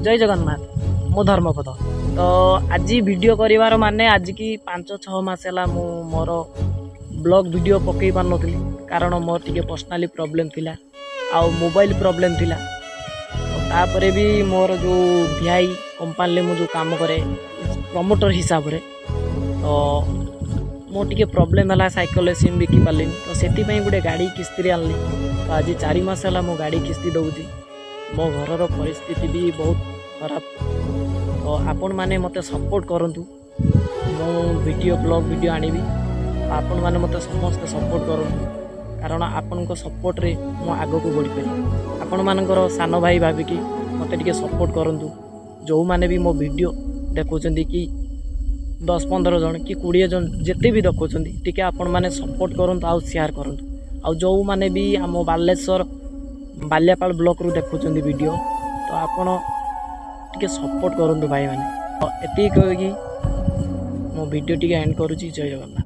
ଜୟ ଜଗନ୍ନାଥ। ମୁଁ ଧର୍ମପଦ। ତ ଆଜି ଭିଡ଼ିଓ କରିବାର ମାନେ, ଆଜିକି 5-6 ମାସ ହେଲା ମୁଁ ମୋର ବ୍ଲଗ୍ ଭିଡ଼ିଓ ପକାଇ ପାରୁନଥିଲି, କାରଣ ମୋର ଟିକେ ପର୍ସନାଲି ପ୍ରୋବ୍ଲେମ୍ ଥିଲା ଆଉ ମୋବାଇଲ ପ୍ରୋବ୍ଲେମ୍ ଥିଲା। ତ ତାପରେ ବି ମୋର ଯେଉଁ ଭିଆଇ କମ୍ପାନୀରେ ମୁଁ ଯେଉଁ କାମ କରେ ପ୍ରମୋଟର ହିସାବରେ, ତ ମୋର ଟିକେ ପ୍ରୋବ୍ଲେମ୍ ହେଲା, ସାଇକେଲରେ ସିମ୍ ବିକି ପାରିଲିନି। ତ ସେଥିପାଇଁ ଗୋଟେ ଗାଡ଼ି କିସ୍ତିରେ ଆଣିଲି। ତ ଆଜି 4 ମାସ ହେଲା ମୁଁ ଗାଡ଼ି କିସ୍ତି ଦେଉଛି। ମୋ ଘରର ପରିସ୍ଥିତି ବି ବହୁତ ଖରାପ। ତ ଆପଣମାନେ ମୋତେ ସପୋର୍ଟ କରନ୍ତୁ। ମୁଁ ଭିଡ଼ିଓ, ବ୍ଲଗ୍ ଭିଡ଼ିଓ ଆଣିବି। ଆପଣମାନେ ମୋତେ ସମସ୍ତେ ସପୋର୍ଟ କରନ୍ତୁ, କାରଣ ଆପଣଙ୍କ ସପୋର୍ଟରେ ମୁଁ ଆଗକୁ ବଢ଼ିପାରିବି। ଆପଣମାନଙ୍କର ସାନ ଭାଇ ଭାବିକି ମୋତେ ଟିକେ ସପୋର୍ଟ କରନ୍ତୁ। ଯେଉଁମାନେ ବି ମୋ ଭିଡ଼ିଓ ଦେଖୁଛନ୍ତି କି 10-15 ଜଣ କି 20 ଜଣ, ଯେତେ ବି ଦେଖୁଛନ୍ତି, ଟିକେ ଆପଣମାନେ ସପୋର୍ଟ କରନ୍ତୁ ଆଉ ସେୟାର କରନ୍ତୁ। ଆଉ ଯେଉଁମାନେ ବି ଆମ ବାଲେଶ୍ୱର ବାଲିଆପାଳ ବ୍ଲକରୁ ଦେଖୁଛନ୍ତି ଭିଡ଼ିଓ, ତ ଆପଣ ଟିକେ ସପୋର୍ଟ କରନ୍ତୁ ଭାଇମାନେ। ତ ଏତିକି କହିକି ମୋ ଭିଡ଼ିଓ ଟିକେ ଏଣ୍ଡ କରୁଛି। ଜୟ ଜଗନ୍ନାଥ।